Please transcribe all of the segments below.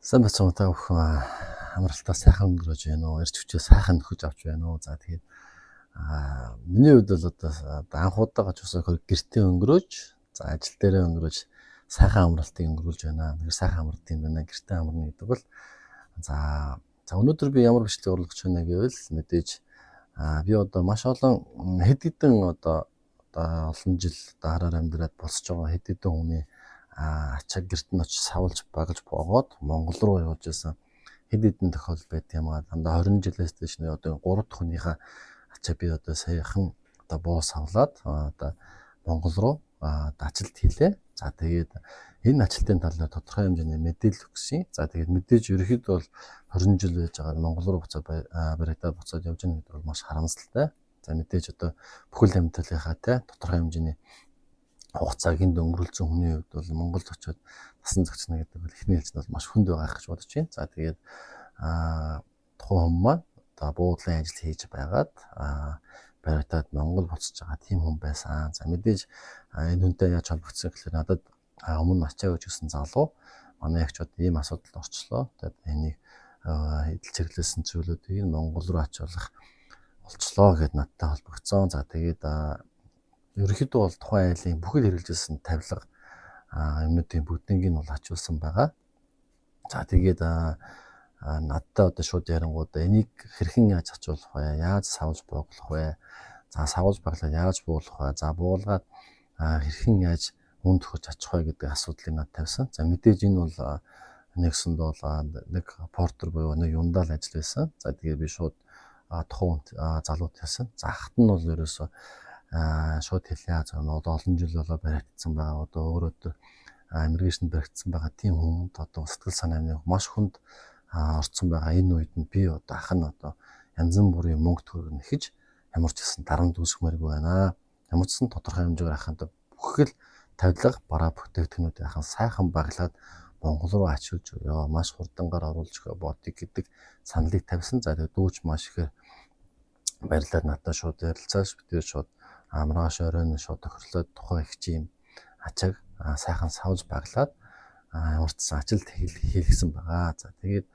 Сайн байцгаана уу та бүхэн амралтаа сайхан өнгөрөөж байна уу? Эрч хүчээ сайхан нөхөж авч байна уу? За тэгээд миний хувьд бол одоо анх удаага ч усаа гэртээ өнгөрөөж, за ажил дээрээ өнгөрөөж сайхан амралтыг өнгөрүүлж байна. Тэгэхээр сайхан амралт юм байна. Гэртээ амарна гэдэг бол за өнөөдөр би ямар бичлэг оруулах гэж байна гэвэл мэдээж би одоо маш олон хэд хэдэн одоо олон жил одоо хараар амьдраад босч байгаа хэд хэдэн хүний ачаа гэрт нь очиж савлж баглаж боогоод Монгол руу явуулж байсан хэд хэдэн тохиолдол байдаг юм аа. Дандаа 20 жилээс дээш нэ одоо 3 дахь хүнийхээ ачаа би одоо саяхан одоо боо савлаад одоо Монгол руу ажилт хийлээ. За тэгээд энэ ажилтын талаар тодорхой хэмжээний мэдээлэл өгсөн. За тэгээд мэдээж ерөнхийдөө бол 20 жил байж байгаа Монгол руу буцаад баригдаад буцаад явж байгаа гэдэг бол маш харамсалтай. За мэдээж одоо бүхэл амьдралынхаа те тодорхой хэмжээний хугацааг энд өнгөрүүлсэн хүний хувьд бол Монголд очиод насан зогцно гэдэг бол эхний ээлжинд бол маш хүнд байгаа гэж бодож байна. За тэгээд тухайн хүн маань одоо буудлын ажил хийж байгаад баригдаад Монгол буцаж байгаа тийм хүн байсан. За мэдээж энэ хүнтэй яаж холбогдсон гэхээр надад өмнө ачаа өгч гисэн залуу манай эгч одоо ийм асуудалд орчлоо. Тэгээд энийг эдэл чиглэлсэн зүйлүүдийг Монгол руу ачуулах болчлоо гэд надтай холбогдсон. За тэгээд ерөнхийдөө бол тухайн айлын бүхэл хэрэгжилсэн тавилга юмнуудын бүгднийг нь бол ачуулсан байгаа. За тэгээд надтай одоо шууд ярангуудаа энийг хэрхэн яаж ачуулах вэ? Яаж савлж бууглах вэ? За савлж баглаад яаж буулгах вэ? За буулгаад хэрхэн яаж үн төхөж ачих вэ гэдэг асуудлыг надад тавьсан. За мэдээж энэ бол нэгсэнд бол нэг портер буюу нэг юндаал ажил байсан. За тэгээд би шууд тухайн залууд хэлсэн. За ахт нь бол ерөөсөө шууд хэлье. За одоо олон жил болоо баригдсан байгаа. Одоо өөр өдөр эмэргээшэнд баригдсан байгаа тийм хүмүүнд одоо сэтгэл санааны маш хүнд орцсон байгаа. Энэ үед нь би одоо ах нь одоо янз бүрийн мөнгө төгрөг нэхэж ямар ч гэсэн дарамт үүсгэмээргүй байна. Ямар ч гэсэн тодорхой хэмжээгээр ахын бүхэл тавилга бараа бүтээгдэхүүнүүдийг ахын сайхан баглаад Монгол руу ачуулж өгөө. Маш хурдангаар оруулж өгөө бодъё гэдэг саналыг тавьсан. За тэгээд дүүч маш ихээр баярлаад надад шууд ярилцааш бид тэр шууд маргааш оройн шууд тохирлоод тухайн их чим ачааг сайхан савж баглаад ямар ч сан ажилд хийлгэсэн байгаа. За тэгээд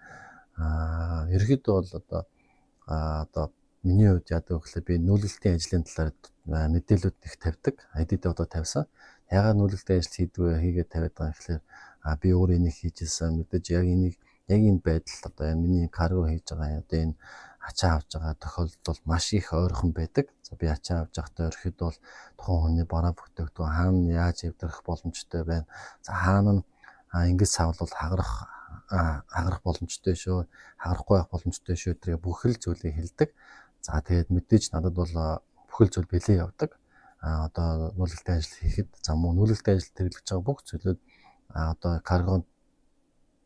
ерөнхийдөө бол одоо миний хувьд яадаг вэ гэхлээр би нүүлгэлтийн ажлын талаар мэдээлүүд их тавьдаг. Хэдийдээ одоо тавьсан. Яагаад нүүлгэлтийн ажил хийдэг вэ? Хийгээд тавиад байгаа юм гэхлээр би өөр энийг хийжсэн. Мэдээж яг энийг яг энэ байдал одоо миний карго хийж байгаа одоо энэ ачаа авч байгаа тохиолдол бол маш их ойрхон байдаг. За би ачаа авч байхдаа ерөнхийдөө бол тухайн хүний бараа бүтээгдэхүүн хаана яаж эвдэрх боломжтой байна. За хаана нь ингэж савлвал хагарах боломжтой шүү, хагарахгүй байх боломжтой шүү гэдгийг бүхэл зүйлийг хэлдэг. За тэгээд мэдээж надад бол бүхэл зүйл бэлэн явдаг. Одоо нүүлгэлтийн ажил хийхэд за мөн нүүлгэлтийн ажилд хэрэглэж байгаа бүх зүйлүүд одоо каргонд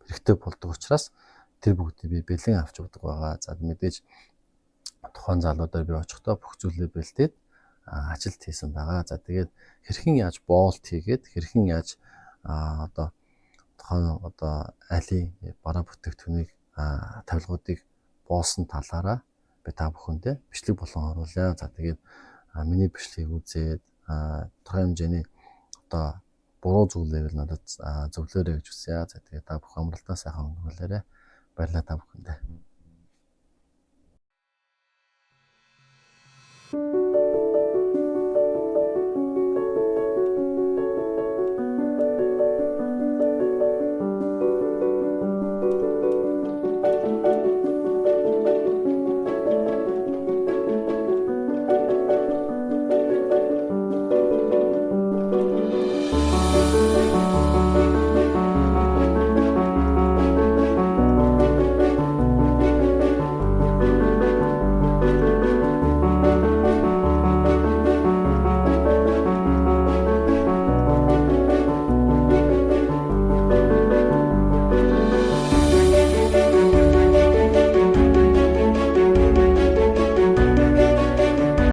хэрэгтэй болдог учраас тэр бүгдийг би бэлэн авч явдаг байгаа. За мэдээж тухайн залуудаар би очихдоо бүх зүйлээ бэлдээд ажилт хийсэн байгаа. За тэгээд хэрхэн яаж боолт хийгээд хэрхэн яаж одоо тухайн одоо айлын бараа бүтээгдэхүүнийг тавилгуудыг боосон талаараа би та бүхэндээ бичлэг болон оруулъя. За тэгээд миний бичлэгийг үзээд тодорхой хэмжээний одоо буруу зүйлийг надад зөвлөөрэй гэж хүсье. За тэгээд та бүхэн амралтаа сайхан өнгөрүүлээрэй. Баярлалаа та бүхэндээ.